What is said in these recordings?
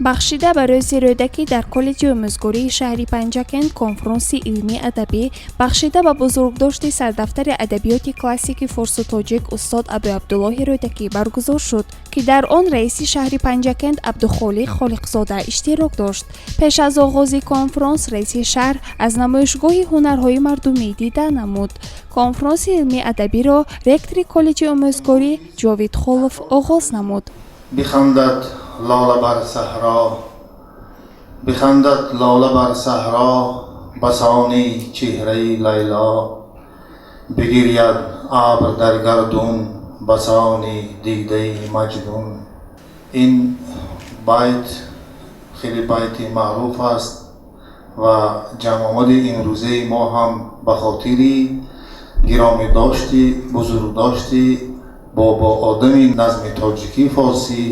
Бахшида ба рӯзи Рӯдакӣ дар коллеҷи омӯзгории шаҳри Панҷакент конфронси илмӣ-адабӣ, бахшида ба бузургдошти сардафтари адабиёти классики форсу тоҷик устод Абуабдуллоҳи Рӯдакӣ баргузор шуд, ки дар он раиси шаҳри Панҷакент Абдухолиқ Холиқзода иштирок дошт. Пеш аз оғози конфронс раиси шаҳр аз намоишгоҳи ҳунарҳои мардумӣ дида намуд. Конфронси илмӣ-адабиро ректори коллеҷи омӯзгорӣ Ҷовид Холов оғоз намуд. Бихандад лола бар саҳро, бихандад лола бар саҳро, басони чеҳраи Лайло, бигиряд абр дар гардун, басони дидаи Маҷнун. Ин байт хеле байти маъруф аст ва ҷамъомади имрӯзаи мо ҳам ба хотири гиромидошти бузургдошти бобо одами назми тоҷикӣ форсӣ,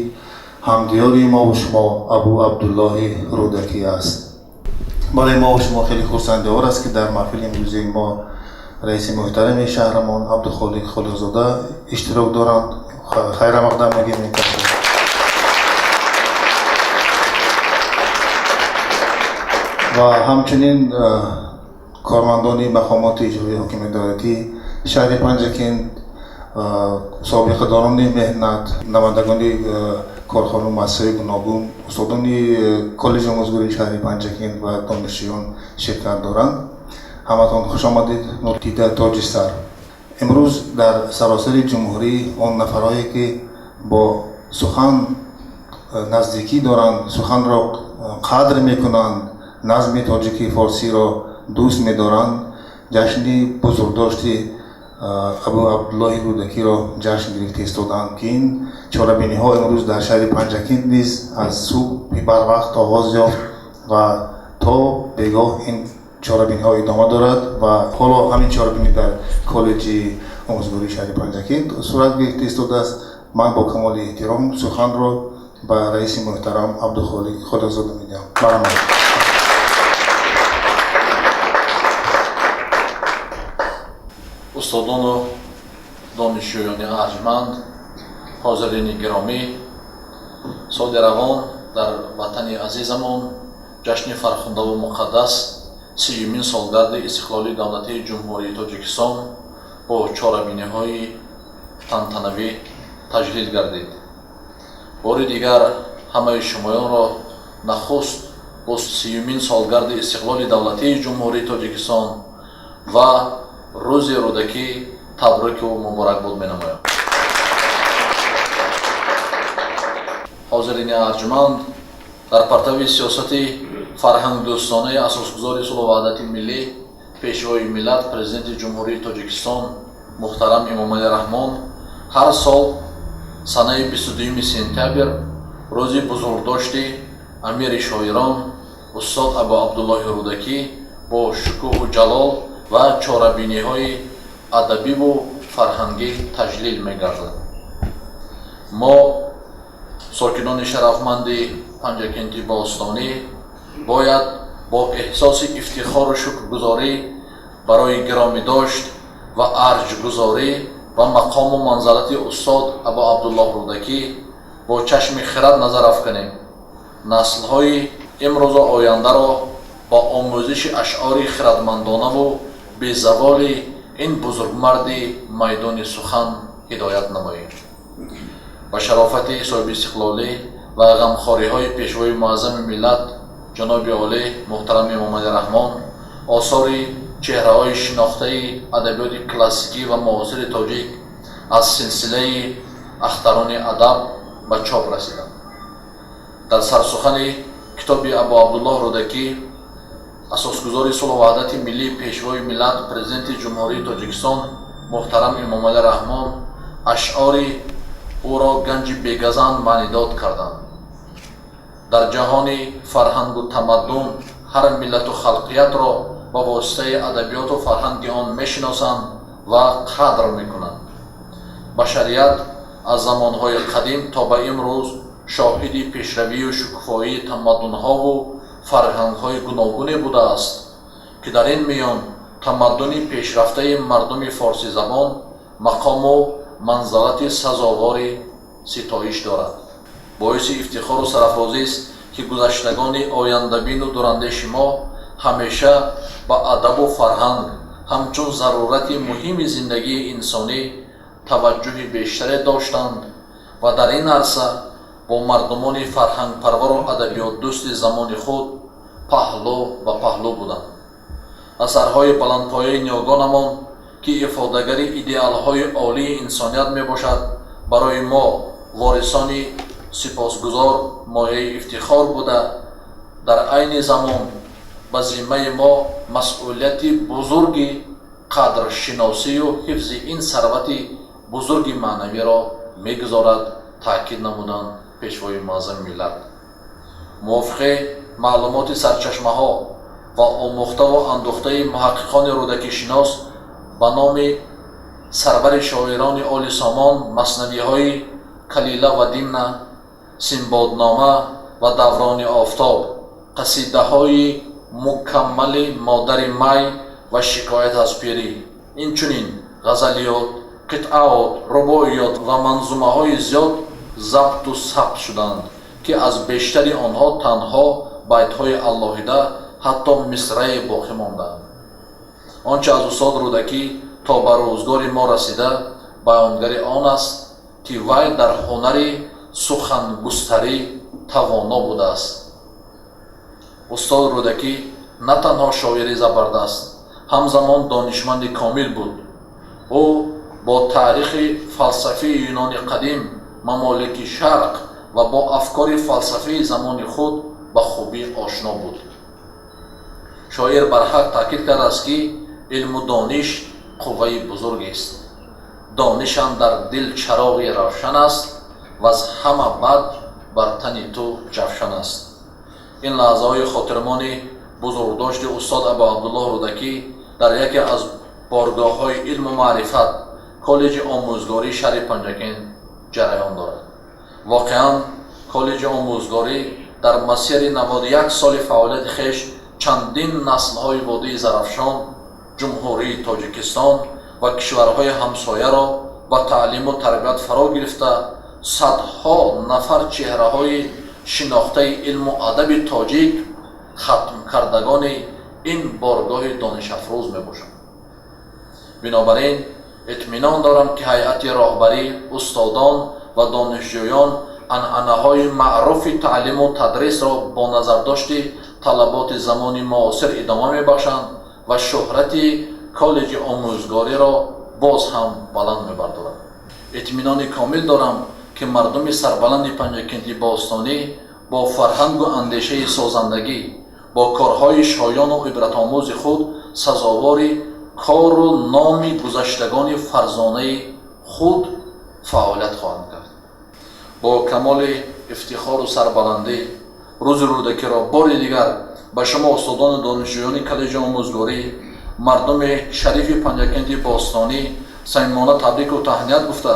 ҳамдиёри мову шумо Абу Абдуллоҳи Рӯдакӣ аст. Барои мову шумо хеле хурсандиовар аст, ки дар маҳфили имрӯзаи мо раиси муҳтарами шаҳрамон Абдухолиқ Холиқзода иштирок доранд. Хайрамақдам мегӯем ин касро. Ва ҳамчунин кормандони мақомоти иҷроии ҳокимияти давлатии шаҳри Панҷакент, собиқадорони меҳнат, намояндагони корхонау муассисаҳои гуногун, устодони коллеҷи омӯзгории шаҳри Панҷакент ва донишҷӯён ширкат доранд. Ҳаматон хуш омадед, дида тоҷи сар. Имрӯз дар саросари ҷумҳурӣ он нафарҳое, ки бо сухан наздикӣ доранд, суханро қадр мекунанд, назми тоҷики форсиро дӯст медоранд, ҷашни бузургдошти Абу Абдуллоҳи Рӯдакиро ҷашн гирифта истодаанд, ки ин чорабиниҳо имрӯз дар шаҳри Панҷакент низ аз субҳи барвақт оғоз ёфт ва то бегоҳ ин чорабиниҳо идома дорад. Ва ҳоло ҳамин чорабинӣ дар коллеҷи омӯзгории шаҳри Панҷакент сурат гирифта истодааст. Ман бо камоли эҳтиром суханро ба раиси муҳтарам Абдухолиқ Холиқзода медиҳам. Марҳамат. Устодону донишҷӯёни арҷманд, ҳозирини гиромӣ, соли равон дар ватани азизамон ҷашни фархундаву муқаддас, 30-юмин солгарди истиқлоли давлатии Ҷумҳурии Тоҷикистон бо чорабиниҳои тантанавӣ таҷлил гардид. Бори дигар ҳамаи шумоёнро нахуст бо 30-юмин солгарди истиқлоли давлатии Ҷумҳурии Тоҷикистон ва рӯзи Рӯдакӣ табрику муборакбод менамоям. Ҳозирини арҷманд, дар партави сиёсати фарҳангдӯстонаи асосгузори сулҳу ваҳдати миллӣ, пешвои миллат, президенти Ҷумҳурии Тоҷикистон муҳтарам Эмомалӣ Раҳмон, ҳар сол санаи 22 сентябр рӯзи бузургдошти амири шоирон устод Абу Абдуллоҳи Рӯдакӣ бо шукӯҳу ҷалол ва чорабиниҳои адабиву фарҳангӣ таҷлил мегардад. Мо, сокинони шарафманди Панҷакенти бостонӣ, бояд бо эҳсоси ифтихору шукргузорӣ барои гиромидошт ва арҷгузорӣ ба мақому манзалати устод Абу Абдуллоҳ Рӯдакӣ бо чашми хирад назар афканем, наслҳои имрӯзу ояндаро бо омӯзиши ашъори хирадмандонаву безаволи ин бузургмарди майдони сухан ҳидоят намоем. Ба шарофати соҳибистиқлолӣ ва ғамхориҳои пешвои муаззами миллат ҷаноби олӣ муҳтарам Эмомалӣ Раҳмон, осори чеҳраҳои шинохтаи адабиёти классикӣ ва муосири тоҷик аз силсилаи ахтарони адаб ба чоп расиданд. Дар сарсухани китоби Абу Абдуллоҳ Рӯдакӣ асосгузори сулҳу ваҳдати миллӣ, пешвои миллат, президенти Ҷумҳурии Тоҷикистон муҳтарам Эмомалӣ Раҳмон ашъори ӯро ганҷи бегазанд маънидод карданд. Дар ҷаҳони фарҳангу тамаддун ҳар миллату халқиятро ба воситаи адабиёту фарҳанги он мешиносанд ва қадр мекунанд. Башарият аз замонҳои қадим то ба имрӯз шоҳиди пешравию шукуфоии тамаддунҳову фарҳангҳои гуногуне будааст, ки дар ин миён тамаддуни пешрафтаи мардуми форсизабон мақому манзалати сазовори ситоиш дорад. Боиси ифтихору сарафрозист, Ки гузаштагони ояндабину дурандеши мо ҳамеша ба адабу фарҳанг ҳамчун зарурати муҳими зиндагии инсонӣ таваҷҷӯҳи бештаре доштанд ва дар ин арса бо мардумони фарҳангпарвару адабиётдӯсти замони худ паҳлӯ ба паҳлӯ буданд. Асарҳои баландпояи ниёгонамон, ки ифодагари идеалҳои олии инсоният мебошад, барои мо, ворисони сипосгузор, мояи ифтихор буда, дар айни замон ба зиммаи мо масъулияти бузурги қадршиносию ҳифзи ин сарвати бузурги маънавиро мегузорад, таъкид намуданд Пешвои Муаззами миллат. Мувофиқи маълумоти сарчашмаҳо ва омӯхтаву андӯхтаи муҳаққиқони рӯдакишинос, ба номи сарвари шоирони оли Сомон маснавиҳои «Калила ва Димна», «Синбоднома» ва «Даврони офтоб», қасидаҳои мукаммали «Модари май» ва «Шикоят аз пирӣ», инчунин ғазалиёт, қитъаот, рубоиёт ва манзумаҳои зиёд забту сабт шуданд, ки аз бештари онҳо танҳо байтҳои алоҳида, ҳатто мисрае боқӣ мондаанд. Он чӣ аз устод Рӯдакӣ то ба рӯзгори мо расида, баёнгари он аст, ки вай дар ҳунари сухангустарӣ тавоно будааст. Устод Рӯдакӣ на танҳо шоири забардаст, ҳамзамон донишманди комил буд. Ӯ бо таърихи фалсафии Юнони қадим, мамолики Шарқ ва бо афкори фалсафии замони худ ба хубӣ ошно буд. Шоир барҳақ таъкид кардааст, ки илму дониш қувваи бузургест, дониш андар дил чароғи равшан аст ва аз ҳама бад бар тани ту ҷавшан аст. Ин лаҳзаҳои хотирмони бузургдошти устод Абу Абдуллоҳ Рӯдакӣ дар яке аз боргоҳҳои илму маърифат, Коллеҷи омӯзгории шаҳри Панҷакент ҷараён дорад. Воқеан, коллеҷи омӯзгорӣ дар масири 91 соли фаъолияти хеш чандин наслҳои водии Зарафшон, Ҷумҳурии Тоҷикистон ва кишварҳои ҳамсояро ба таълиму тарбият фаро гирифта, садҳо нафар чеҳраҳои шинохтаи илму адаби тоҷик хатмкардагони ин боргоҳи донишафрӯз мебошанд. Бинобар ин итминон дорам, ки ҳайати роҳбарӣ, устодон ва донишҷӯён анъанаҳои маъруфи таълиму тадрисро бо назардошти талаботи замони муосир идома мебахшанд ва шӯҳрати коллеҷи омӯзгориро боз ҳам баланд мебардоранд. Итминони комил дорам, ки мардуми сарбаланди Панҷакенти бостонӣ бо фарҳангу андешаи созандагӣ, бо корҳои шоёну ибратомӯзи худ сазовори кору номи гузаштагони фарзонаи худ фаъолият хоҳанд кард. Бо камоли ифтихору сарбаландӣ рӯзи Рӯдакиро бори дигар ба шумо, устодону донишҷӯёни коллеҷи омӯзгорӣ, мардуми шарифи Панҷакенти бостонӣ самимона табрику таҳният гуфта,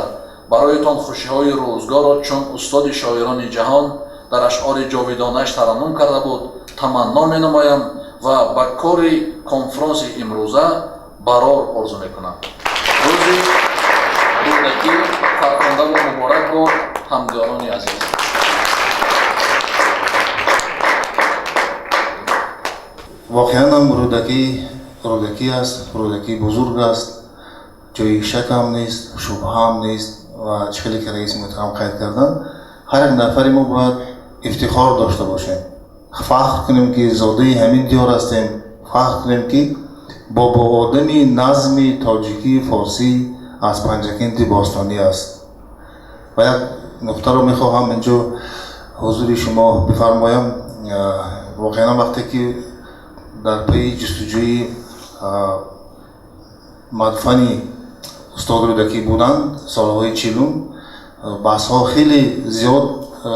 бароятон хушиҳои рӯзгорро, чун устоди шоирони ҷаҳон дар ашъори ҷовидонааш тараннум карда буд, таманно менамоям ва ба кори конфронси имрӯза барор орзу мекунам. Рӯзи Рӯдакӣ фархундаву муборак бод, ҳамдиёрони азиз! Воқеан ҳам, Рӯдакӣ Рӯдакӣ аст, Рӯдакӣ бузург аст, ҷои шак ҳам нест, шубҳа ҳам нест. Ва чӣ хеле ки раиси муҳтарам қайд карданд, ҳар як нафари мо бояд ифтихор дошта бошем, фахр кунем, ки зодаи ҳамин диёр ҳастем, фахр кунем, ки бобоодами назми тоҷикии форсӣ аз Панҷакенти бостонӣ аст. Ва як нуқтаро мехоҳам инҷо ҳузури шумо бифармоям. Воқеан, вақте ки дар пайи ҷустуҷӯи мадфани устод Рӯдакӣ буданд солҳои 40-ум, баҳсҳо хеле зиёд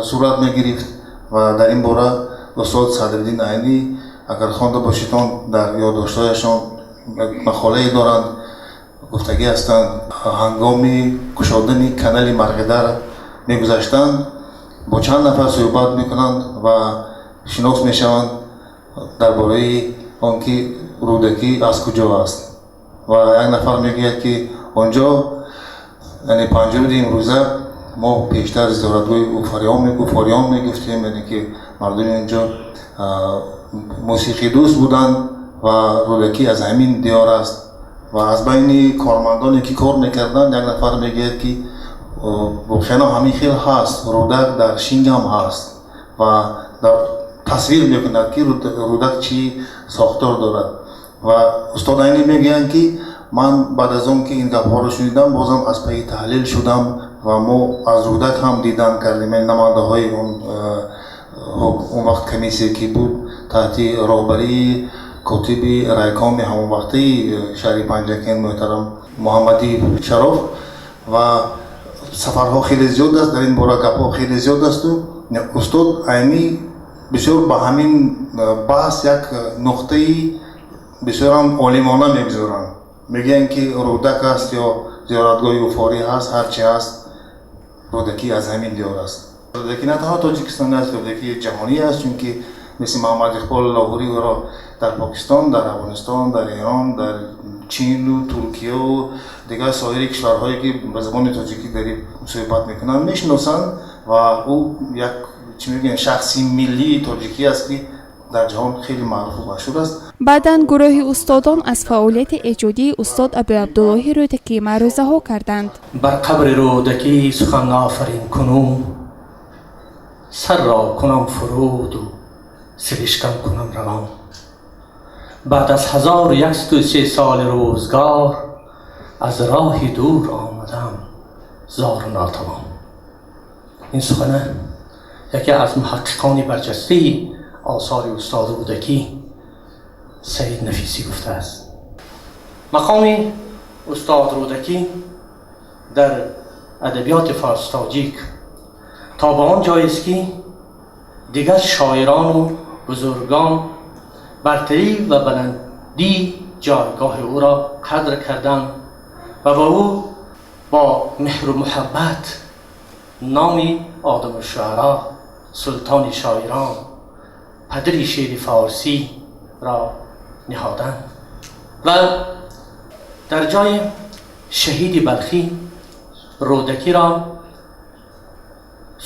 сурат мегирифт ва дар ин бора устод Садриддин Айнӣ, агар хонда бошедон, дар ёддоштҳояшон мақолае доранд, гуфтагӣ ҳастанд: ҳангоми кушодани канали Марғидар мегузаштанд, бо чанд нафар суҳбат мекунанд ва шинос мешаванд дар бораи он ки Рӯдакӣ аз куҷо аст. Ва як нафар мегӯяд, ки он ҷо, яъне Панҷруди имрӯза, Мо пештар зиёратгоҳи Уфориён мегуфтем, яъне ки мардуми онҷо мусиқидӯст буданд ва Рӯдакӣ аз ҳамин диёр аст. Ва аз байни кормандоне ки кор мекарданд, як нафар мегӯяд, ки воқеан ҳамин хел ҳаст, Рӯдак дар Шинг ҳам ҳаст, ва дар тасвир мекунад, ки Рӯдак чӣ сохтор дорад. Ва устод Айнӣ мегӯянд, ки ман баъд аз он ки ин гапҳоро шунидам, бозам аз пайи таҳлил шудам ва мо аз Рӯдак ҳам дидан кардем, яъне намояндаҳои он вақт комиссия, ки буд таҳти роҳбарии котиби райкоми ҳамонвақтаи шаҳри Панҷакент муҳтарам Муҳаммади Шароф. Ва сафарҳо хеле зиёд аст, дар ин бора гапҳо хеле зиёд асту устод Айнӣ бисёр ба ҳамин баҳс як нуқтаи бисёрам олимона мегузоранд. Мегӯянд, ки Рӯдак аст ё зиёратгоҳи Уфорӣ ҳаст, ҳар чи ҳаст, Рӯдакӣ аз ҳамин диёр аст. Рӯдакӣ на танҳо тоҷикистонӣ аст, Рӯдакӣ ҷаҳонӣ аст, чунки мисли Муҳаммад Иқбол Лоҳурӣ ӯро дар Покистон, дар Афғонистон, дар Эрон, дар Чину Туркияву дигар соири кишварҳое, ки ба забони тоҷикӣ дарӣ суҳбат мекунанд, мешиносанд. Ва ӯ як, чӣ мегӯянд, шахси миллии тоҷикӣ аст, ки дар ҷаҳон хеле маъруфу машҳур аст. Баъдан гурӯҳи устодон аз фаъолияти эҷодии устод Абуабдуллоҳи Рӯдакӣ маърӯзаҳо карданд. Бар қабри Рӯдакӣ сухан офарин кунум, сарро кунам фуруду сиришкам кунам равон. Баъд аз 1103 соли рӯзгор аз роҳи дур омадам зору нотавон. Ин сухана яке аз муҳаққиқони барҷастаи осори устод Рӯдакӣ, Саид Нафисӣ, гуфтааст. Мақоми устод Рӯдакӣ дар адабиёти форс тоҷик то ба он ҷоест, ки дигар шоирону бузургон бартарӣ ва баландии ҷойгоҳи ӯро қадр карданд ва ба ӯ бо меҳру муҳаббат номи Одаму Шуаро, султони шоирон, падари шеъри форсӣ ро ниҳоданд. Ва дар ҷои Шаҳиди Балхӣ Рӯдакиро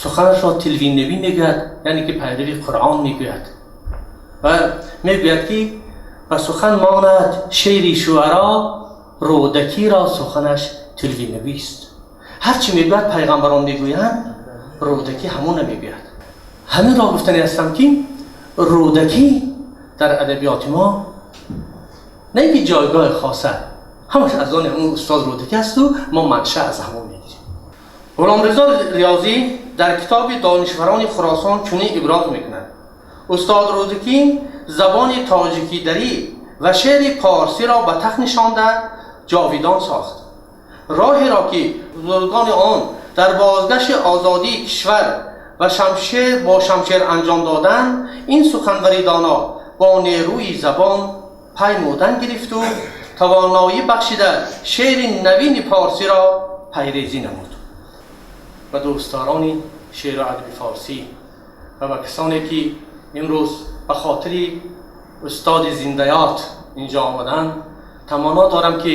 суханашро тилви набӣ мегӯяд, яъне ки пайрави Қуръон мегӯяд ва мегӯяд, ки ба сухан монад шеъри шуаро, Рӯдакиро суханаш тилви набист. Ҳарчи мегӯяд, пайғамбарон мегӯянд, Рӯдакӣ ҳамона мегӯяд. Ҳаминро гуфтанӣ ҳастам, ки Рӯдакӣ дар адабиёти мо на ин ки ҷойгоҳи хоса, ҳамаш аз они ҳамон устод Рӯдакӣ асту мо манша аз ҳамон мегирем. Ғуломризо Риёзӣ дар китоби «Донишварони Хуросон» чунин иброз мекунад: устод Рӯдакӣ забони тоҷикӣ дарӣ ва шеъри порсиро ба тахт нишонда ҷовидон сохт. Роҳеро, ки бузургони он дар бозгашти озодии кишвар ва шамшер бо шамшер анҷом доданд, ин суханвари доно бо нерӯи забон паймудан гирифту тавоноӣ бахшида шеъри навини порсиро пайрезӣ намуд. Ба дӯстдорони шеъру адаби форсӣ ва ба касоне, ки имрӯз ба хотири устоди зиндаёд инҷо омаданд, таманно дорам, ки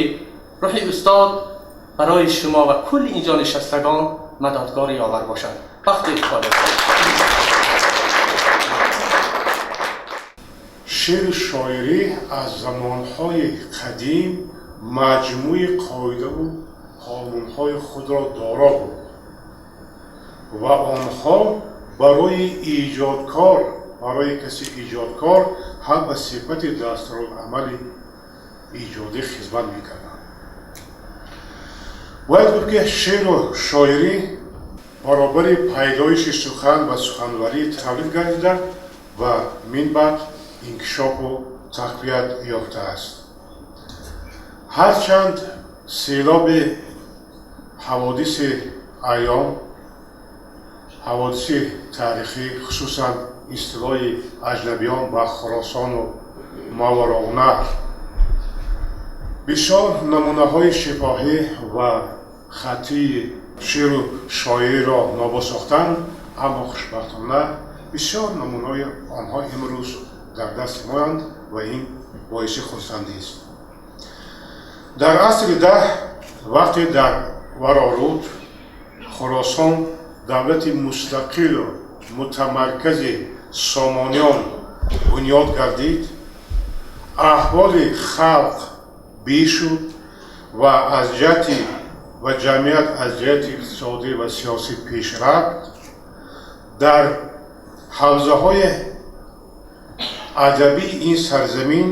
рӯҳи устод барои шумо ва кулли инҷо нишастагон мададгори ёвар бошад. Вақти холӣ. Шеъру шоирӣ аз замонҳои қадим маҷмӯи қоидаву қонунҳои худро доро буд ва онҳо барои иҷодкор, барои каси иҷодкор ҳам ба сифати дастуруламали иҷодӣ хизмат мекарданд. Бояд гуфт, ки шеъру шоирӣ баробари пайдоиши сухан ва суханварӣ тавлид гардида ва минбаъд инкишофу тақвият ёфтааст. Ҳарчанд селоби ҳаводиси айём, ҳаводиси таърихӣ, хусусан истилои аҷнабиён ба Хуросону Мовароуннаҳр, бисёр намунаҳои шифоҳӣ ва хаттии шеъру шоириро нобуд сохтанд, аммо хушбахтона бисёр намунаҳои онҳо имрӯз дар дасти моянд ва ин боиси хурсандист. Дар асри 10, вақте дар Вароруд, Хуросон давлати мустақилу мутамаркази Сомониён бунёд гардид, аҳволи халқ бешуд ва аз ҷиҳати ва ҷамъият аз ҷиҳати иқтисодӣ ва сиёсӣ пешрафт, дар ҳавзаҳои адабии ин сарзамин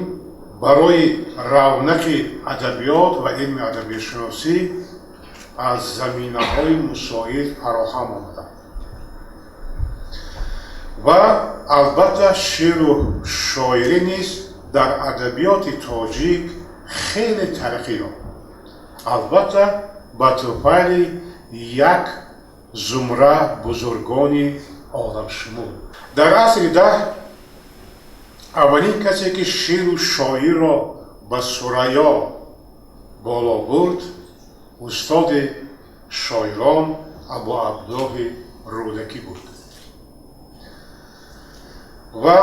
барои равнақи адабиёт ва илми адабиётшиносӣ аз заминаҳои мусоид фароҳам омаданд ва албатта шеъру шоирӣ низ дар адабиёти тоҷик хеле тараққӣ ёфт, албатта ба туфайли як зумра бузургони оламшумул. Дар асри 10 аввалин касе ки шеъру шоирро ба сурайё боло бурд, устоди шоирон Абу Абдуллоҳи Рӯдакӣ буд. Ва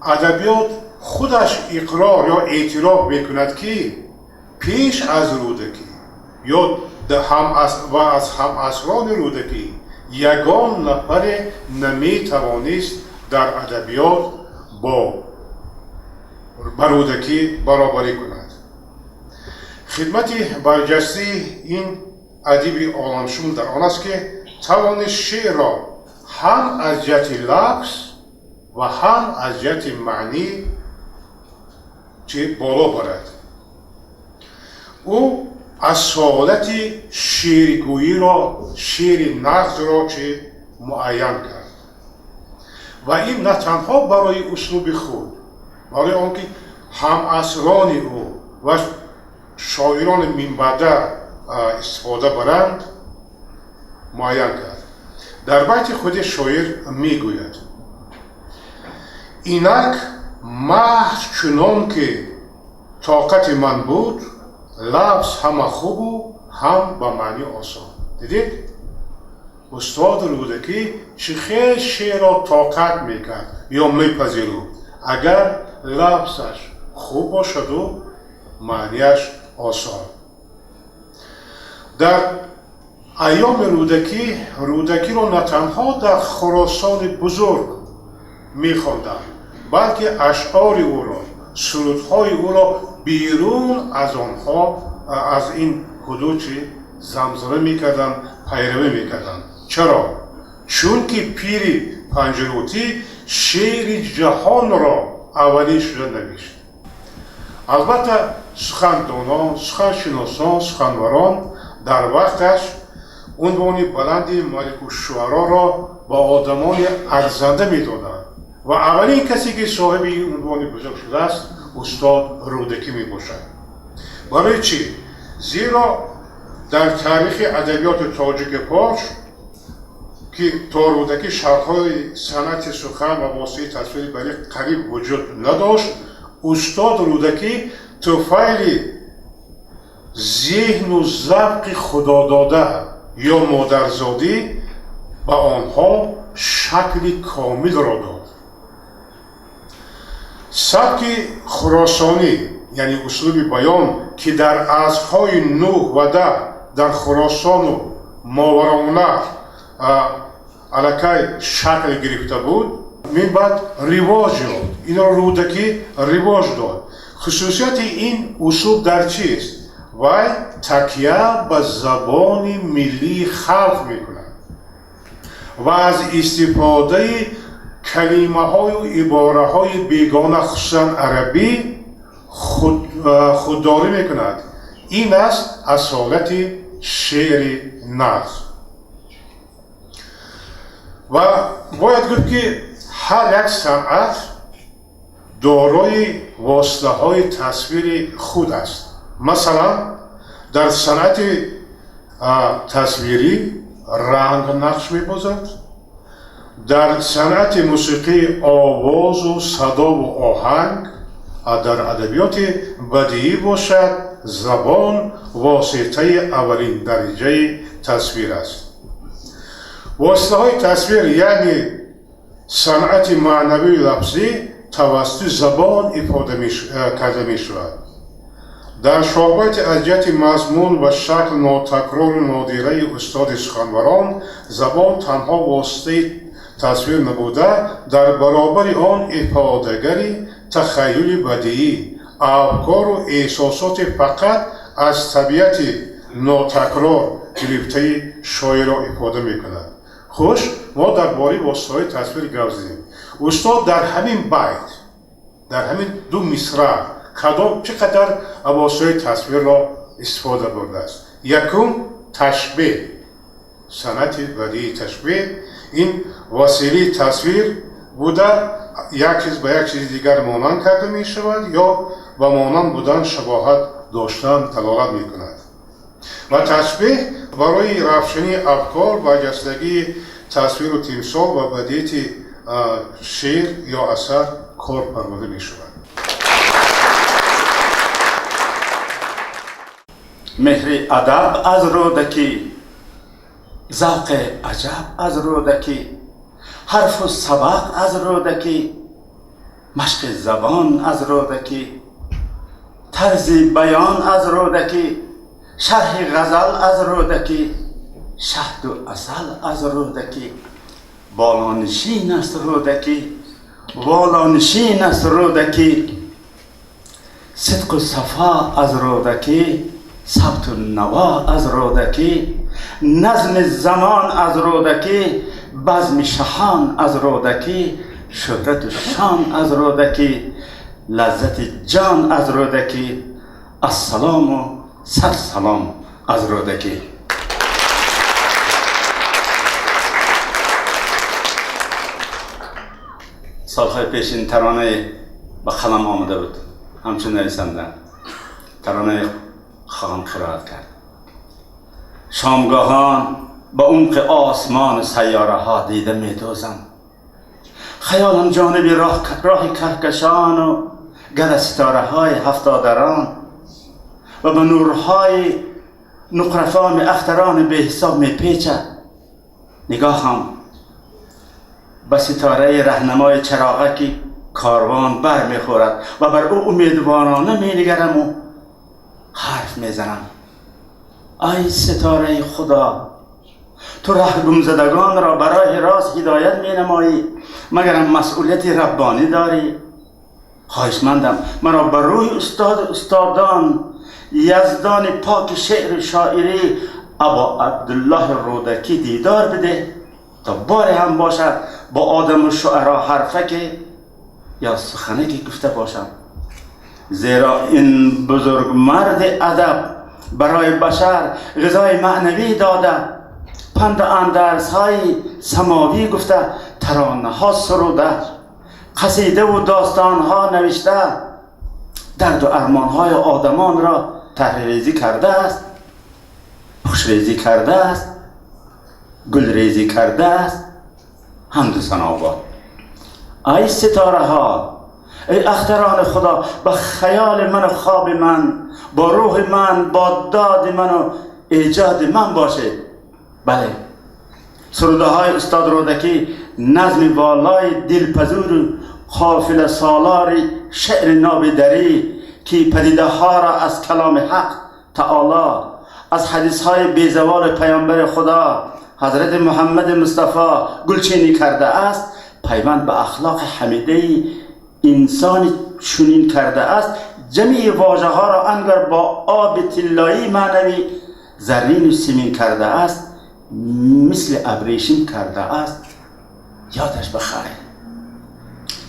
адабиёт худаш иқрор ё эътироф мекунад, ки пеш аз Рӯдакӣ ё ва аз ҳамасрони Рӯдакӣ ягон нафаре наметавонист дар адабиёт ба Рӯдакӣ баробарӣ кунад. Хидмати барҷастаи ин адиби оламшумул дар он аст, ки тавонист шеърро ҳам аз ҷиҳати лафз ва ҳам аз ҷиҳати маънӣ чӣ боло барад. Ӯ асолати шеъргӯиро, шеъри нағзро чӣ муайян кард ва ин на танҳо барои услуби худ, барои он ки ҳамасрони ӯ ва шоирони минбаъда истифода баранд, муайян кард. Дар байти худи шоир мегӯяд: «Инак маҳз чунон ки тоқати ман буд, лафз ҳама хубу ҳам ба маънӣ осон». Дидед, устод Рӯдакӣ чӣ хел шеърро тоқат мекард ё мепазируфт, агар лафзаш хуб бошаду маънияш осон. Дар айёми Рӯдакӣ Рӯдакиро на танҳо дар Хуросони бузург мехонданд, балки ашъори ӯро, сурудҳои ӯро берун аз онҳо, аз ин ҳудуд чӣ замзама мекарданд, пайравӣ мекарданд. Чаро? Чунки пири Панҷрутӣ шеъри ҷаҳонро аввалин шуда навишт. Албатта, сухандонон, суханшиносон, суханварон дар вақташ унвони баланди маликушшуароро ба одамони арзанда медоданд ва аввалин касе ки соҳиби ин унвони бузург шудааст, устод Рӯдакӣ мебошад. Барои чӣ? Зеро дар таърихи адабиёти тоҷики форс, ки то Рӯдакӣ шарҳҳои санъати сухан ва воситаи тасвири балиғ қариб вуҷуд надошт, устод Рӯдакӣ туфайли зеҳну завқи худодода ё модарзодӣ ба онҳо шакли комилро дод. Сабки хуросонӣ, яъне услуби баён, ки дар асрҳои 9 ва 10 дар Хуросону Мовароуннаҳр аллакай шакл гирифта буд, минбаъд ривоҷ ёфт. Инро Рӯдакӣ ривоҷ дод. Хусусияти ин услуб дар чист? Вай такя ба забони миллии халқ мекунад ва аз истифодаи калимаҳою ибораҳои бегона, хусусан арабӣ, худдорӣ мекунад. Ин аст асолати шеъри нағз. Ва бояд гуфт, ки ҳар як санъат дорои воситаҳои тасвири худ аст. Масалан, дар санъати тасвирӣ ранг нақш мебозад, дар санъати мусиқӣ овозу садову оҳанг, дар адабиёти бадиӣ бошад, забон воситаи аввалин дараҷаи тасвир аст. Воситаҳои тасвир, яъне санъати маънавию лафзӣ, тавассути забон ифода карда мешавад. Дар шоҳбайти аз ҷиҳати мазмун ва шакл нотакрору нодираи устоди суханварон забон танҳо воситаи тасвир набуда, дар баробари он ифодагари тахайюли бадиӣ, афкору эҳсосоти фақат аз табиати нотакрор гирифтаи шоирро ифода мекунад. Хуш, мо дар бораи воситаҳои тасвир гап задем. Устод дар ҳамин байт, дар ҳамин ду мисра кадом чӣ қадар воситаҳои тасвирро истифода бурдааст? Якум, ташбеҳ. Санъати бадии ташбеҳ ин василаи тасвир буда, як чиз ба як чизи дигар монанд карда мешавад ё ба монанд будан шабоҳат доштан далолат мекунад. Ва ташбеҳ барои равшании афкор ва ҷастагии тасвиру тимсол ва бадиати шеър ё асар кор фармуда мешавад. Меҳри адаб аз Рӯдакӣ, завқи аҷаб аз Рӯдакӣ, ҳарфу сабақ аз Рӯдакӣ, машқи забон аз Рӯдакӣ, тарзи баён аз Рӯдакӣ, шарҳи ғазал аз Рӯдакӣ, шаҳду асал аз Рӯдакӣ, болонишин аст Рӯдакӣ, волонишин аст Рӯдакӣ, сидқу сафо аз Рӯдакӣ, сабту наво аз Рӯдакӣ, назми замон аз Рӯдакӣ, базми шаҳон аз Рӯдакӣ, шӯҳрату шон аз Рӯдакӣ, лаззати ҷон аз Рӯдакӣ, ассалому сад салом аз Рӯдакӣ. Солҳои пеш ин таронае ба қалам омада буд, ҳамчун нависанда таронае хоҳам қироат кард. Шомгоҳон ба умқи осмону сайёраҳо дида медозам, хаёлам ҷониби роҳи каҳкашону гала ситораҳои ҳафтодарон ва ба нурҳои нуқрафоми ахтарони беҳисоб мепечад. Нигоҳам ба ситораи раҳнамои чароғаки корвон бармехӯрад ва бар ӯ умедворона менигараму ҳарф мезанам. Ай ситораи Худо, ту раҳ гумзадагонро ба роҳи рост ҳидоят менамоӣ, магарам масъулияти раббонӣ дорӣ? Хоҳишмандам маро ба рӯҳи устоду устодон, яздони поки шеъру шоирӣ Або Абдуллоҳи Рӯдакӣ дидор бидеҳ, то боре ҳам бошад бо одаму шуаро ҳарфаке ё суханаке гуфта бошам. Зеро ин бузургмарди адаб барои башар ғизои маънавӣ дода, панду андарсҳои самовӣ гуфта, таронаҳо суруда, қасидаву достонҳо навишта, дарду армонҳои одамонро таҳриррезӣ кардааст, хушрезӣ кардааст, гулрезӣ кардааст. Ҳамду сано бод. Ай ситораҳо, эй ахтарони Худо, ба хаёли ману хоби ман, бо рӯҳи ман, бо доди ману эҷоди ман бошед. Бале, сурудаҳои устод Рӯдакӣ назми волои дилпазуру қофиласолори шеъри ноби дарӣ, ки падидаҳоро аз каломи ҳақ таоло, аз ҳадисҳои безаволи паёмбари Худо ҳазрати Муҳаммади Мустафо гулчинӣ кардааст, пайванд ба ахлоқи ҳамидаи инсони чунин кардааст, ҷамеи вожаҳоро ангар бо оби тиллоии маънавӣ заррину симин кардааст, мисли абрешим кардааст. Ёдаш ба хайр.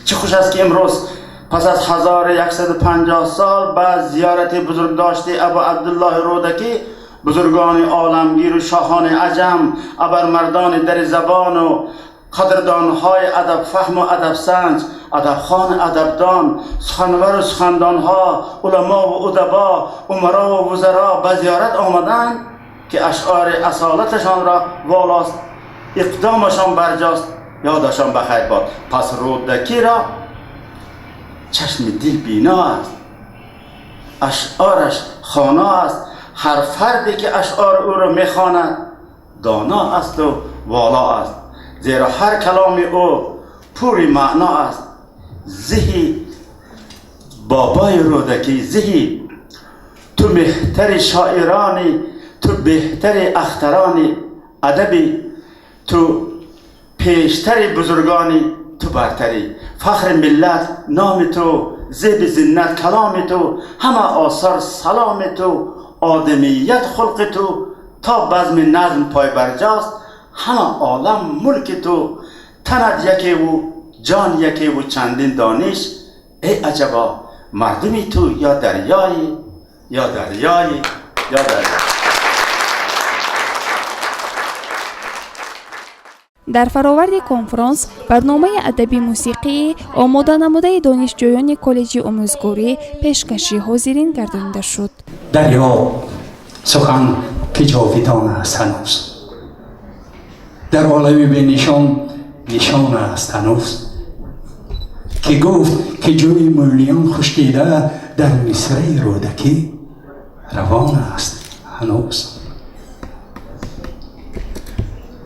Чӣ хуш аст, ки имрӯз пас аз 1150 сол ба зиёрати бузургдошти Абу Абдуллоҳи Рӯдакӣ, бузургони оламгиру шоҳони аҷам, абармардони дари забону қадрдонҳои адабфаҳму адабсанҷ, адабхону адабдон, суханвару сухандонҳо, уламову удабо, умарову вузаро ба зиёрат омаданд, ки ашъори асолаташонро волост, иқдомашон барҷост, ёдашон ба хайр бод. Пас Рӯдакиро чашми дил бино аст, ашъораш хоно аст. Ҳар фарде ки ашъори ӯро мехонад доно асту воло аст, зеро ҳар каломи ӯ пури маъно аст. Зиҳи бобои Рӯдакӣ, зиҳи Ту меҳтари шоиронӣ, ту беҳтари ахтарони адабӣ, ту пештари бузургонӣ, ту бартарӣ. Фахри миллат номи ту, зеби зиннат каломи ту, ҳама осор саломи ту, одамият хулқи ту, то базми назм пойбарҷост, ҳама олам мулки ту. Танат якеву ҷон якеву чандин дониш, эй аҷабо мардуми ту ё дарёӣ, ё дарёӣ, ё дарё. Дар фароварди конфронс барномаи адабӣ мусиқии омода намудаи донишҷӯёни коллеҷи омӯзгорӣ пешкаши ҳозирин гардонида шуд. Дарё сухан ки ҷовидон аст ҳанӯз, дар олами бенишон нишон аст ҳанӯз, ки гуфт ки ҷӯи мӯлиён хушкида дар мисраи Рӯдакӣ равон аст ҳанӯз.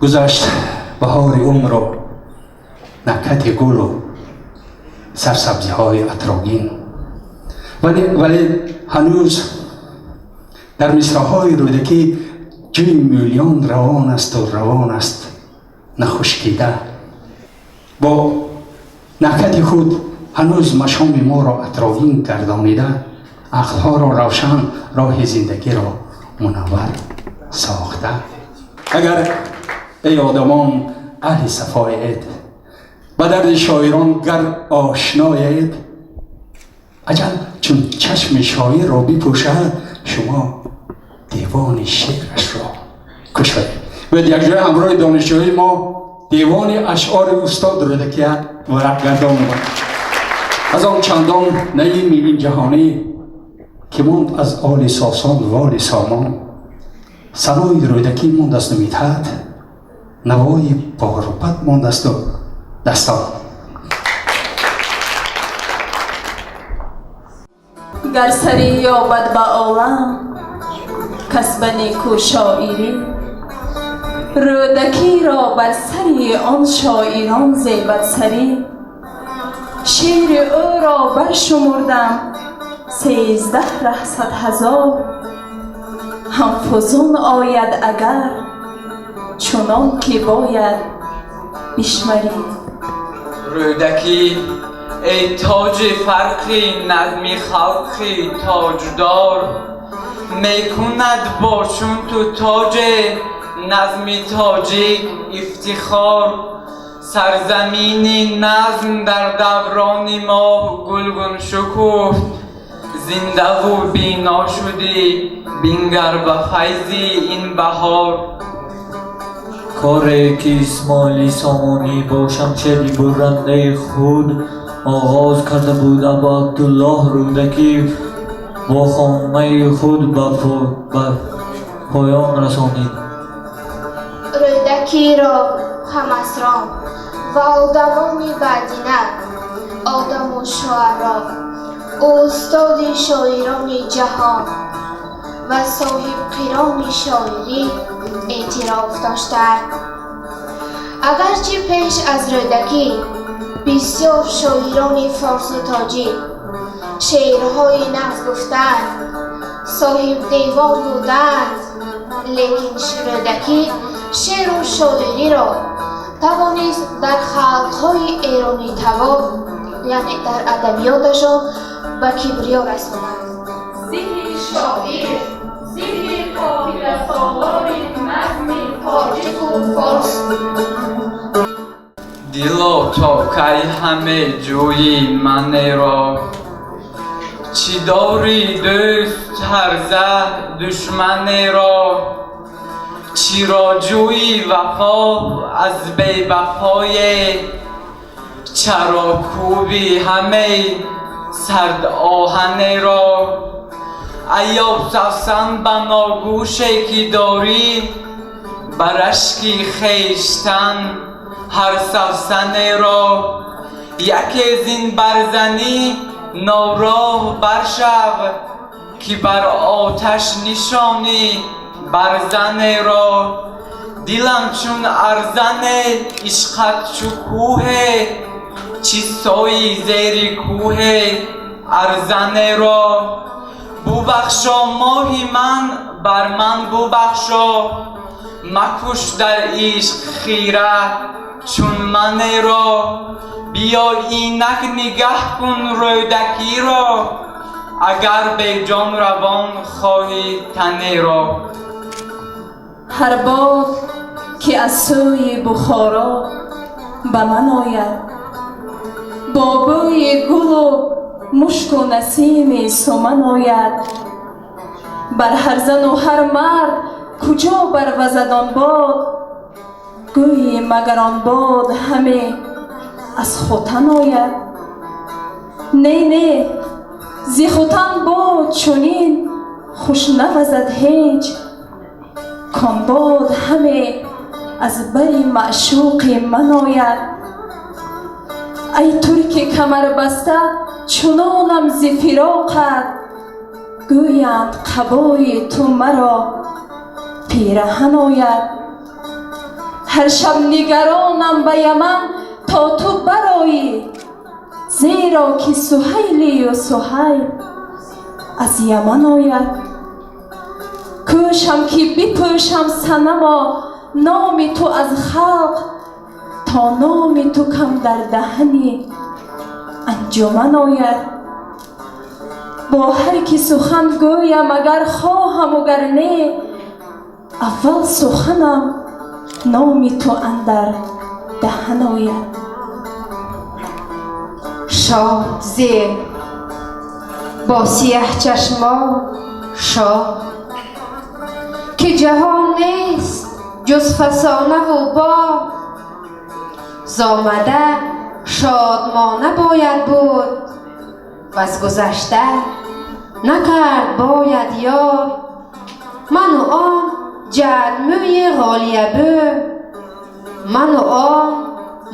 Гузашт баҳори умру накҳати гулу сарсабзиҳои атрогин, вале ҳанӯз дар мисраҳои Рӯдакӣ ҷӯи мӯлиён равон асту равон аст нахушкида. Бо накҳати худ ҳанӯз машоми моро атрогин гардонида, ақлҳоро равшан, роҳи зиндагиро мунаввар сохта. Агар эй одамон аҳли сафоед, ба дарди шоирон гар ошноед, аҷал чун чашми шоирро бипӯшад, шумо девони шеърашро кушоед. Бояд якҷоя ҳамроҳи донишҷӯи мо девони ашъори устод Рӯдакия варақ гардон омад. Аз он чандон наими ин ҷаҳонӣ, ки монд аз оли Сосон воли Сомон, санои Рӯдакӣ мондасту Мидҳат, навои борубат мондасту дастон. Гар сарӣ ёбад ба олам кас ба неку шоирӣ, Рӯдакиро бар сари он шоирон зебад сарӣ. Шеъри ӯро баршумурдам 13 раҳсад ҳазор, ҳам фузун ояд агар чунон ки бояд бишмарӣ. Рӯдакӣ эй тоҷи фарқи назми халқи тоҷдор, мекунад бо чун ту тоҷе назми тоҷик ифтихор. Сарзамини назм дар даврони мо гулгун шукуфт, зиндаву бино шудӣ бингар ба файзи ин баҳор. Коре ки Исмоили Сомонӣ бо шамшери буррандаи худ оғоз карда буд, Абу Абдуллоҳ Рӯдакӣ бо хомаи худ ба поён расонид. Рӯдакиро ҳамасрон ва одамони баъдина, одаму шуаро, устоди шоирони ҷаҳон ва соҳибқирони шоирӣ эътироф доштаанд. Агарчи пеш аз Рӯдакӣ бисёр шоирони форсу тоҷик шеърҳои нағз гуфтаанд, соҳибдевон буданд, лекин Рӯдакӣ шеъру шоириро тавонист дар халқҳои эронитавор, яъне дар адабиёташон ба кибриё расонад. Зиҳи шоир, зиҳи қофиласолори назми тоҷику форс. Дило то кай ҳаме ҷӯйи манеро, чӣ дорӣ дӯст ҳарза душманеро, чиро ҷӯйи вафо аз бевафое, чаро кӯби ҳаме сард оҳанеро. Аё савсан ба ногӯше ки дорӣ, бар ашки хештан ҳар савсанеро. Яке зин барзанӣ нороҳ баршав, ки бар оташ нишонӣ барзанеро. Дилам чун арзане, ишқат чу кӯҳе, чӣ сои зери кӯҳе арзанеро. Бубахшо моҳи ман, бар ман бубахшо, макуш дар ишқ хира чун манеро. Биё инак нигаҳ кун Рӯдакиро, агар беҷон равон хоҳӣ танеро. Ҳар бод ки аз сӯи Бухоро ба ман ояд, бо бӯи гулу мушку насими суман ояд. Бар ҳар зану ҳар мард куҷо барвазад он бод, гӯйӣ магар он бод ҳаме аз Хотан ояд. Не, не, зи Хотан бод чунин хуш навазад ҳеҷ, кон бод ҳаме аз бари маъшуқи ман ояд. Ай турки камарбаста чунонам зи фироқат, гӯянд қабои ту маро пираҳан ояд. Ҳар шаб нигаронам ба Яман то ту бароӣ, зеро ки Суҳайлию Суҳайл аз Яман ояд. Кӯшам ки бипӯшам санамо номи ту аз халқ, то номи ту кам дар даҳани анҷуман ояд. Бо ҳар ки сухан гӯям агар хоҳаму гар не, аввал суханам номи ту андар даҳан ояд. Шоҳ зе бо сияҳ чашмо шоҳ, ки ҷаҳон нест ҷуз фасонаву боғ. Зомада шодмона бояд буд, ваз гузашта накард бояд ёд. Ману он ҷадмӯи ғолиябӯ, ману он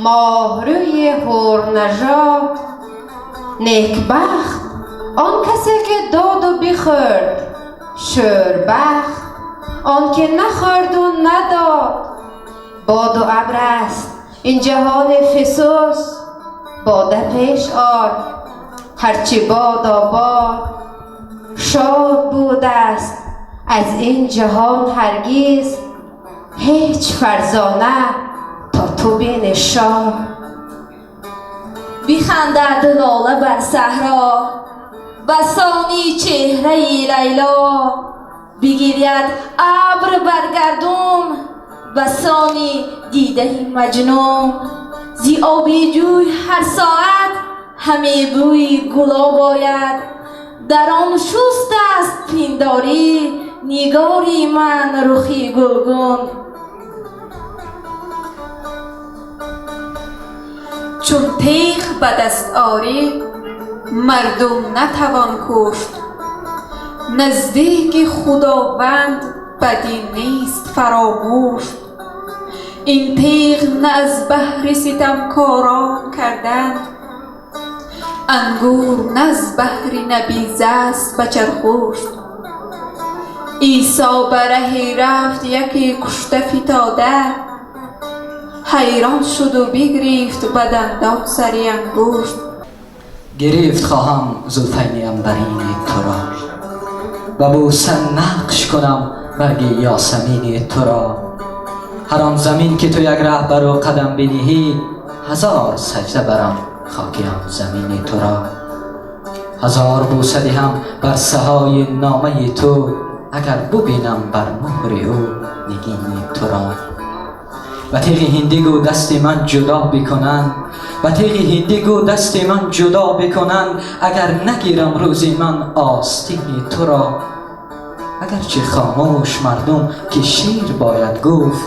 моҳрӯи ҳурнажод. Некбахт он касе ки доду бихӯрд, шӯрбахт он ки нахӯрду надод. Боду абр аст ин ҷаҳони фисус, бода пеш ор ҳарчи бодо бод. Шод будааст аз ин ҷаҳон ҳаргиз ҳеҷ фарзона то ту бини шоҳ. Бихандад лола бар саҳро басони чеҳраи Лайло, бигиряд абр бар гардум басони дидаи Маҷнун. Зи оби ҷӯй ҳар соат ҳаме бӯи гулоб ояд, дар он шуст аст пиндорӣ нигори ман рухи гулгун. Чун теғ ба даст орӣ мардум натавон кушт, наздики Худованд бадӣ нест фаромӯш. Ин теғ на аз баҳри ситамкорон карданд, ангур на аз баҳри набиз аст ба чархӯш. Исо ба раҳе рафт яке кушта фитода, ҳайрон шуду бигирифт ба дандон сари ангушт. Гирифт хоҳам зулфайни анбарини туро, ба бӯса нақш кунам барги ёсамини туро. Ҳар он замин ки ту як раҳ бар ӯ қадам биниҳӣ, ҳазор саҷда барам хоки он замини туро. Ҳазор бӯса диҳам бар саҳои номаи ту, агар бубинам бар муҳри ӯ нигини туро. Ба теғи ҳиндӣ гӯ дасти ман ҷудо бикунанд, ба теғи ҳиндӣ гӯ дасти ман ҷудо бикунанд, агар нагирам рӯзи ман остини туро. Агарчи хомӯш мардум ки шер бояд гуфт,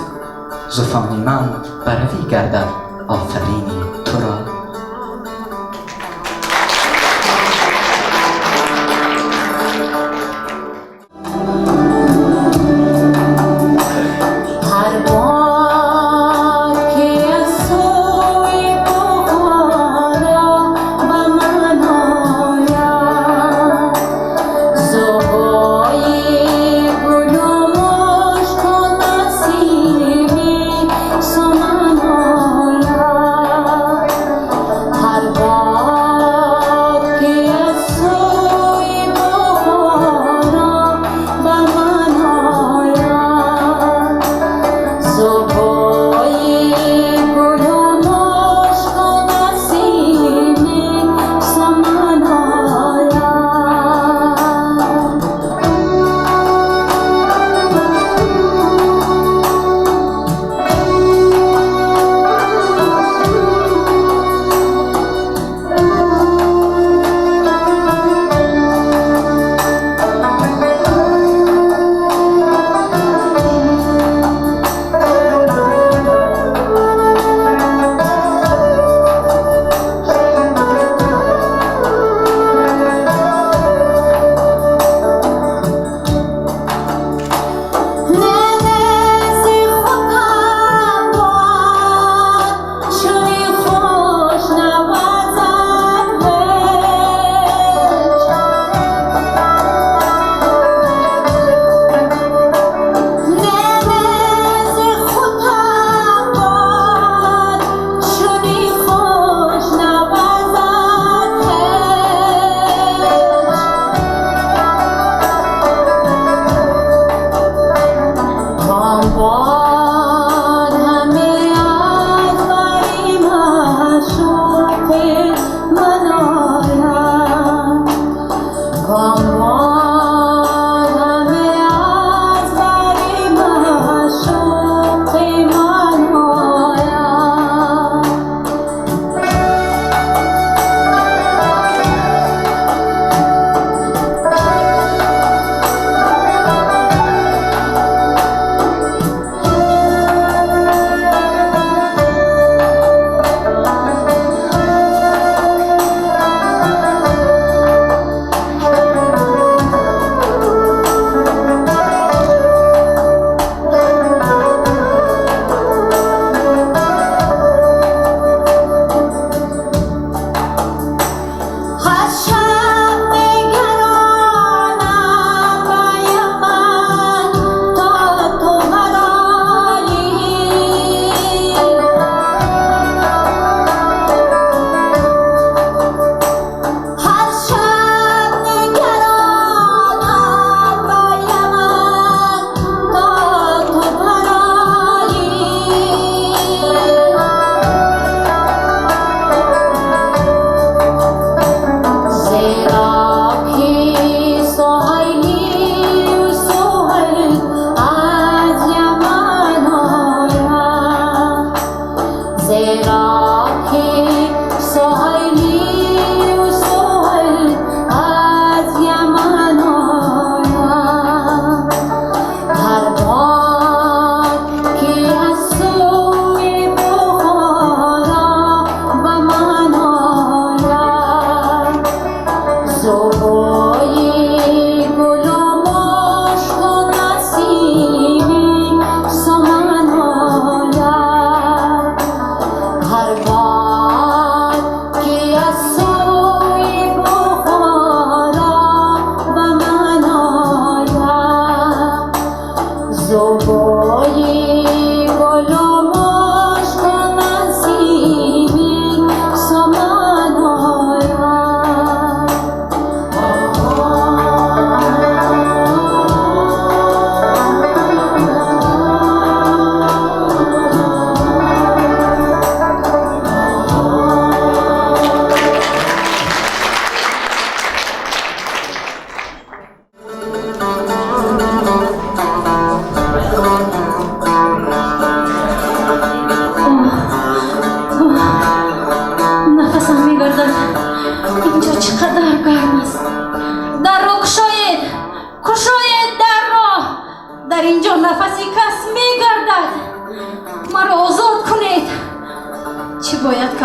зуфони ман баравӣ гардад офарини туро. Суман ояд.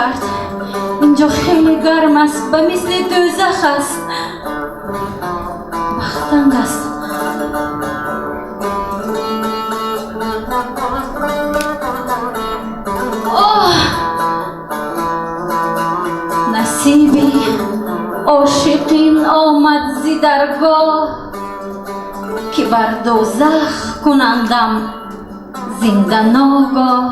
кард? Инҷо хеле гарм аст, ба мисли дӯзах аст. Бахтанг аст. Оҳ! Насиби ошиқин омад зи даргоҳ, ки бар дӯзах кунандам зинда ногоҳ.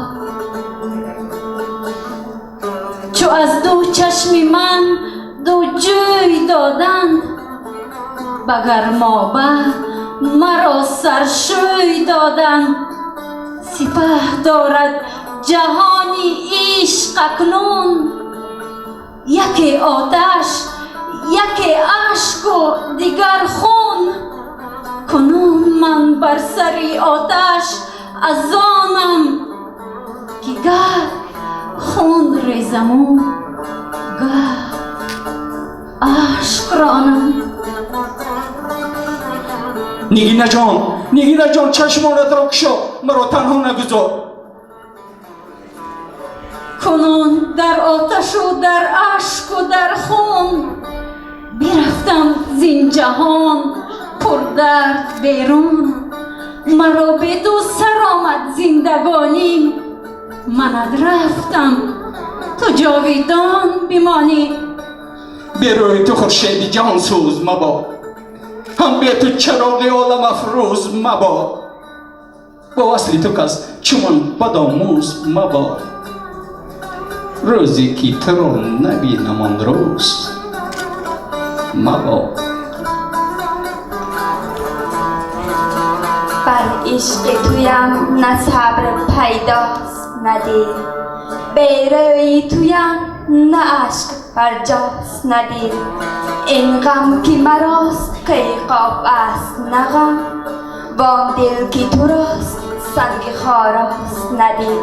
Чу аз ду чашми ман ду ҷӯй доданд, ба гармоба маро саршӯй доданд. Сипаҳ дорад ҷаҳони ишқ акнун, яке оташ, яке ашку дигар хун. Кунун ман бар сари оташ аз онам, ки гаҳ хун резаму гаҳ ашк ронам. Нигинаҷон, Нигинаҷон, чашмонатро кушо, маро танҳо нагузор. Кунун дар оташу дар ашку дар хун, бирафтам зин ҷаҳон пурдард берун. Маро бе ту сар омад зиндагонӣ, манат рафтам, ту ҷовидон бимонӣ. Бе рӯи ту хуршеди ҷаҳонсӯз мабод, ҳам бе ту чароғи олам афрӯз мабод. Бо васли ту кас чумон бадомӯз мабод. Рӯзе ки туро набинам он рӯз мабод. Бар ишқи туям на сабр пайдост на дил, бе рӯи туям на ашк барҷост на дил. Ин ғам ки марост қиқоб аст на ғам, вон дил ки турост санги хорост на дил.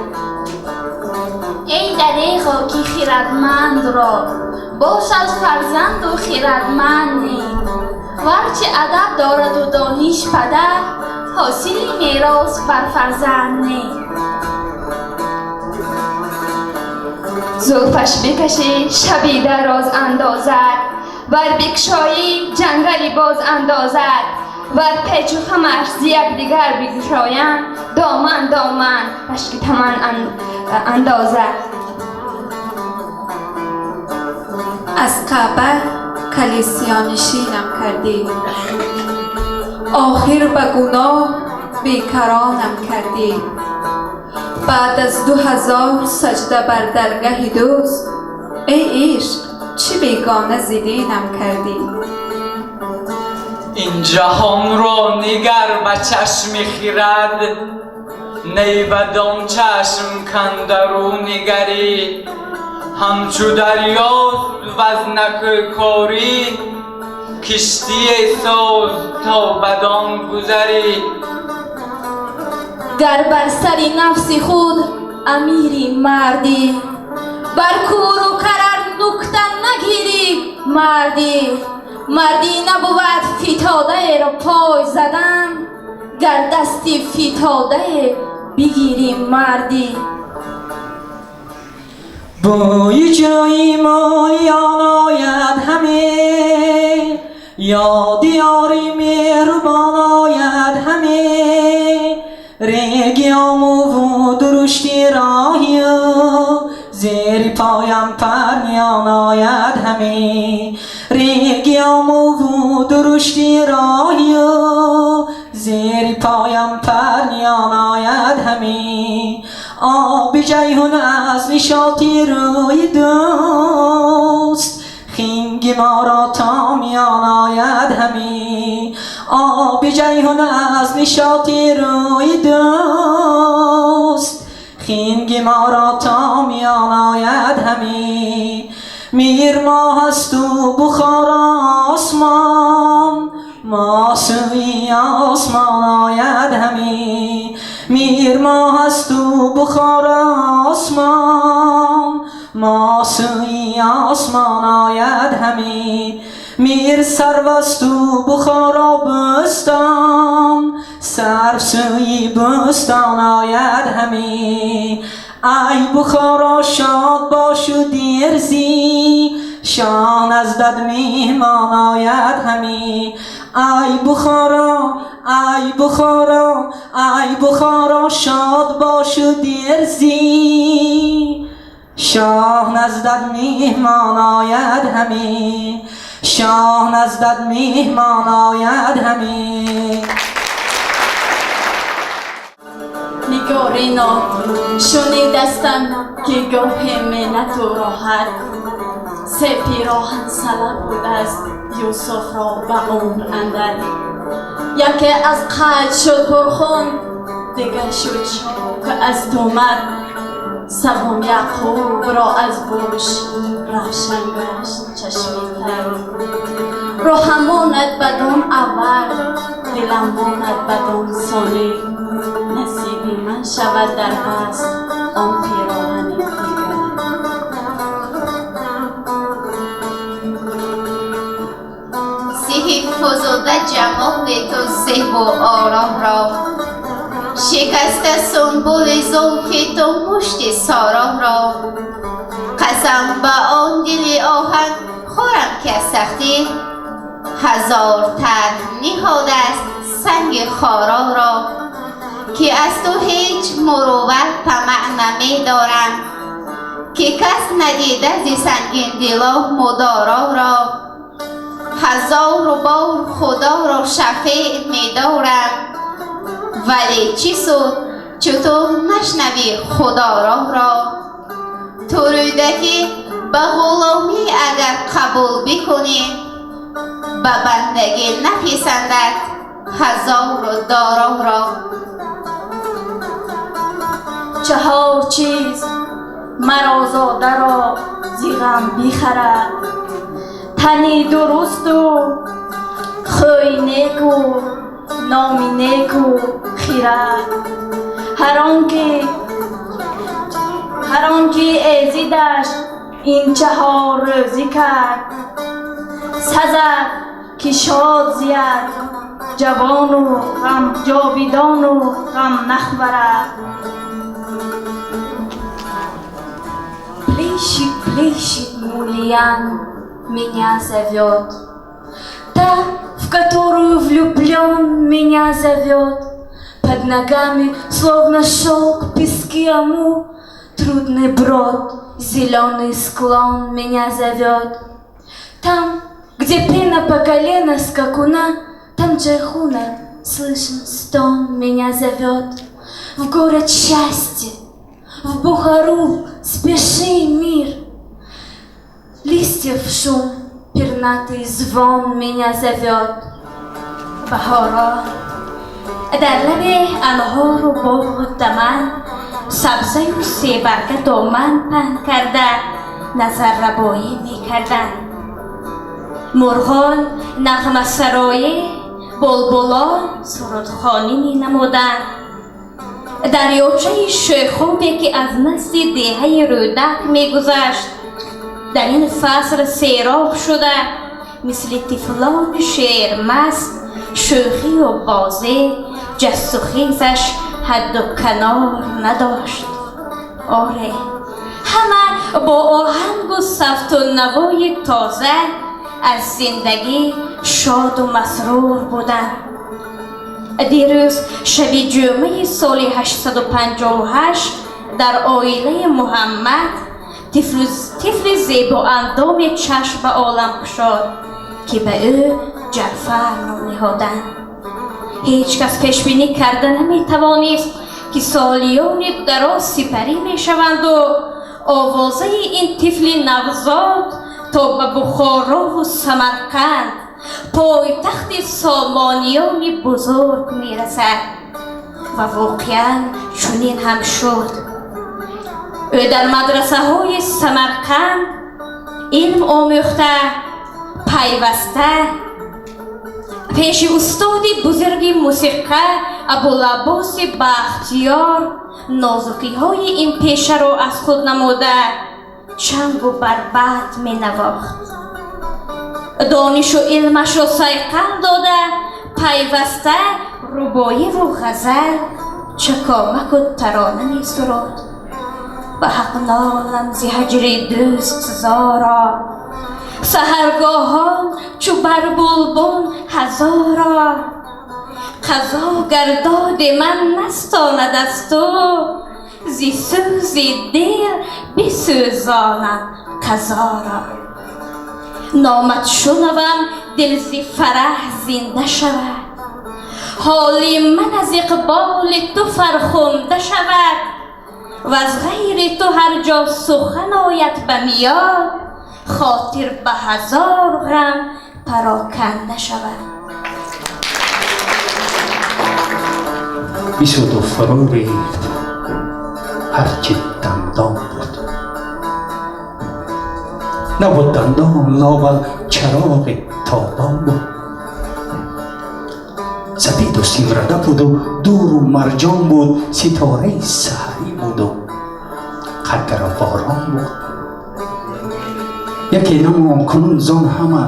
Эй дареғо ки хирадмандро бошад фарзанду хирадманд нӣ, варчи адаб дораду дониш падар, ҳосили мерос бар фарзанд нӣ. Зулфаш бикашӣ шаби дароз андозад, вар бикшоӣ ҷангали боз андозад. Вар печу хамаш зи якдигар бигушоянд, доман доман рашки таман андозад. Аз Каъба калисиёнишинам кардӣ, охир ба гуноҳ бекаронам кардӣ. Баъд аз 2000 саҷда бар даргаҳи дӯст, эй ишқ чӣ бегона зи динам кардӣ. Ин ҷаҳонро нигар ба чашми хирад, ней бадон чашм кандару нигарӣ. Ҳамчу дарёст вазнакӯкорӣ, киштие соз то бадон гузарӣ. Гар бар сари нафси худ амири мардӣ, бар кӯру карар нукта нагирӣ мардӣ. Мардӣ набувад фитодаеро пой задан, гар дасти фитодае бигирӣ мардӣ. Бӯи ҷӯи молиён ояд ҳаме, ёди ёри меҳрубон ояд ҳаме. Реги омӯву дурушти роҳию зери поям парниён ояд ҳаме. Реги омӯву дурушти роҳию зери поям парниён ояд ҳаме. Оби ҷайҳун аз нишоти рӯи дӯст, хинги моро то миён ояд ҳаме. Оби ҷайҳун аз нишоти рӯи дӯст, хинги моро то миён ояд ҳаме. Мир моҳ асту Бухоро осмон, мо сӯи осмон ояд ҳаме. Мир моҳ асту Бухоро осмон, мо сӯи осмон ояд ҳаме. Мир сарвасту Бухоро бӯстон, сарв сӯи бӯстон ояд ҳаме. Ай Бухоро шод бошу дерзӣ, шоҳ наздат меҳмон ояд ҳамӣ. Ай Бухоро, ай Бухоро, ай Бухоро шод бошу дерзӣ, шоҳ наздат меҳмон ояд ҳамӣ. Шоҳ наздат меҳмон ояд ҳамӣ. Нигорино шунидастам ки гоҳе миннату роҳат, се пироҳан сала будааст Юсуфро ба умр андар. Яке аз қайд шуд пурхун, дигар шуд чок аз тумат, севум Яъқубро аз бӯш равшан гашт чашми тар. Роҳам монад бадон аввал, дилам монад бадон сонӣ, насиби ман шавад дар васт он пироҳани дигар. Сиҳи фузуда ҷамоли ту зебу ором ро, шикаста сунбули зулфи ту мушти сором ро. Қасам ба он дили оҳан хӯрам ки аз сахтӣ, ҳазор тарҳ ниҳодааст санги хоро ро. Ки аз ту ҳеҷ мурувват тамаъ намедорам, ки кас надида зи сангиндило мудоро ро. Ҳазору бор худоро шафеъ медорам, вале чӣ суд чу ту нашнавӣ худоро ро. Ту Рӯдакӣ ба ғуломӣ агар қабул бикунӣ, ба бандагӣ написандад ҳазору доро ро. Чаҳор чиз маро зодаро зи ғам бихарад, тани дурусту хӯи неку номи неку хирад. Ҳар он ки эзидаш ин чаҳор рӯзӣ кард, сазад ки шод зияд ҷавону ғам ҷовидону ғам нахварад. Плещет, плещет Мулиян, меня зовет, та, в которую влюблен, меня зовет. Под ногами, словно шелк, пески Аму, трудный брод, зеленый склон меня зовет. Там, где пена по колено скакуна, там Джайхуна, слышен стон, меня зовет. В город счастья, в Бухару спеши, мир. Листьев шум, пернатый звон меня зовет. Баҳоро дар лаби анҳору боғу даман, сабзаю себарга доман паҳн карда назаррабоӣ мекарданд. Мурғон нағмасароӣ, булбулон сурудхонӣ менамуданд. Дарёчаи шӯхобе ки аз назди деҳаи Рӯдак мегузашт, дар ин фасл сероб шуда, мисли тифлони шермаст шӯхию бозӣ ҷасту хезаш ҳадду канор надошт. Оре, ҳама бо оҳангу савту навои тоза аз зиндагӣ шоду масрур буданд. Дирӯз шаби ҷумъаи соли 858 дар оилаи Муҳаммад тифли зебоандоми чашм ба олам кушод, ки ба ӯ Ҷаъфар ном ниҳоданд. Ҳеҷ кас пешбинӣ карда наметавонист, ки солиёни дароз сипарӣ мешаванду овозаи ин тифли навзод то ба Бухорову Самарқанд, пойтахти сомониёни бузург мерасад. Ва воқеан чунин ҳам шуд. Ӯ дар мадрасаҳои Самарқанд илм омӯхта, пайваста пеши устоди бузурги мусиқа Абулаббоси Бахтиёр нозукиҳои ин пешаро аз худ намуда чангу барбад менавохт. Донишу илмашро сайқал дода, пайваста рубоиву ғазал, чакомаку тарона месуруд. Ба ҳақ нолам зи ҳаҷри дӯст зора. Саҳаргоҳон чу бар булбул ҳазора. Қазо гардоди ман настонад аз ту, зи сӯзи дил бисӯзонам қазоро. Номат шунавам дил зи фараҳ зинда шавад, ҳоли ман аз иқболи ту фархунда шавад. Ва аз ғайри ту ҳар ҷо сухан ояд ба миён, хотир ба ҳазор ғам пароканда шавад. Бисуду фурӯ рехт ҳарчи дандон буд, набуд дандон лобал чароғи тобон буд. Сапеду симрада буду дуру марҷон буд, ситораи саҳарӣ буду қатра борон буд. Яке намон кунун зон ҳама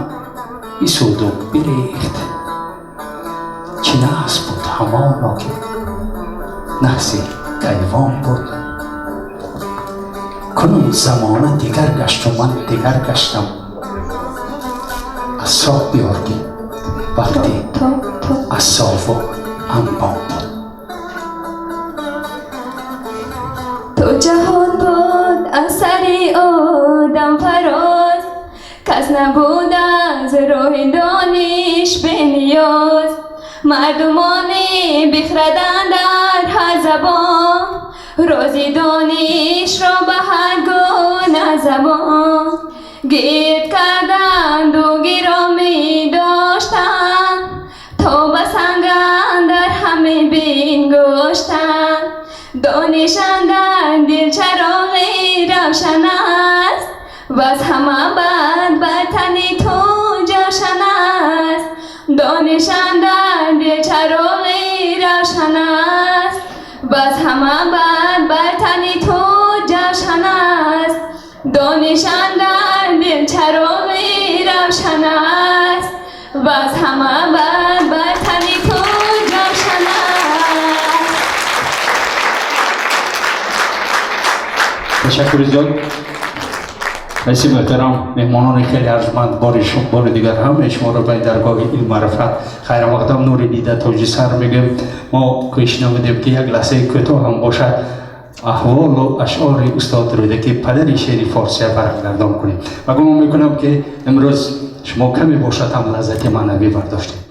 бисуду бирехт, чӣ наҳс буд ҳамоно ки наҳси кайвон буд. Кунун замона дигар гашту ман дигар гаштам, асо биёр ки вақти асову анбон буд. То ҷаҳон буд аз сари одам фароз, кас набуд аз роҳи дониш бениёз. Мардумони бихраданд дар ҳар забон, рози донишро ба ҳар гуна забон. Гирд карданду гиромӣ доштанд, то ба санг андар ҳаме бингоштанд. Дониш андар дил чароғи равшан аст, ваз ҳама бад бар тани ту ҷавшан аст. Дониш андар дил чароғи равшан аст, ваз ҳама бад бар тани ту ҷавшан аст. Дониш андар дил чароғи равшан аст, ваз ҳама бад бар тани ту ҷавшан аст. Ташаккури зиёд. Раиси муҳтарам, меҳмонони хеле арҷманд, бори дигар ҳамаи шуморо ба даргоҳи илм маърифат хайрмақдам нури дида тоҷи сар мегӯем. Мо кӯшиш намудем ки як лаҳзаи кӯтоҳ ҳам бошад аҳволу ашъори устод Рӯдакӣ, падари шеъри форсия, барқгардон кунем ва гумон мекунам ки имрӯз шумо каме бошад ҳам лаззати маънавӣ бардоштед.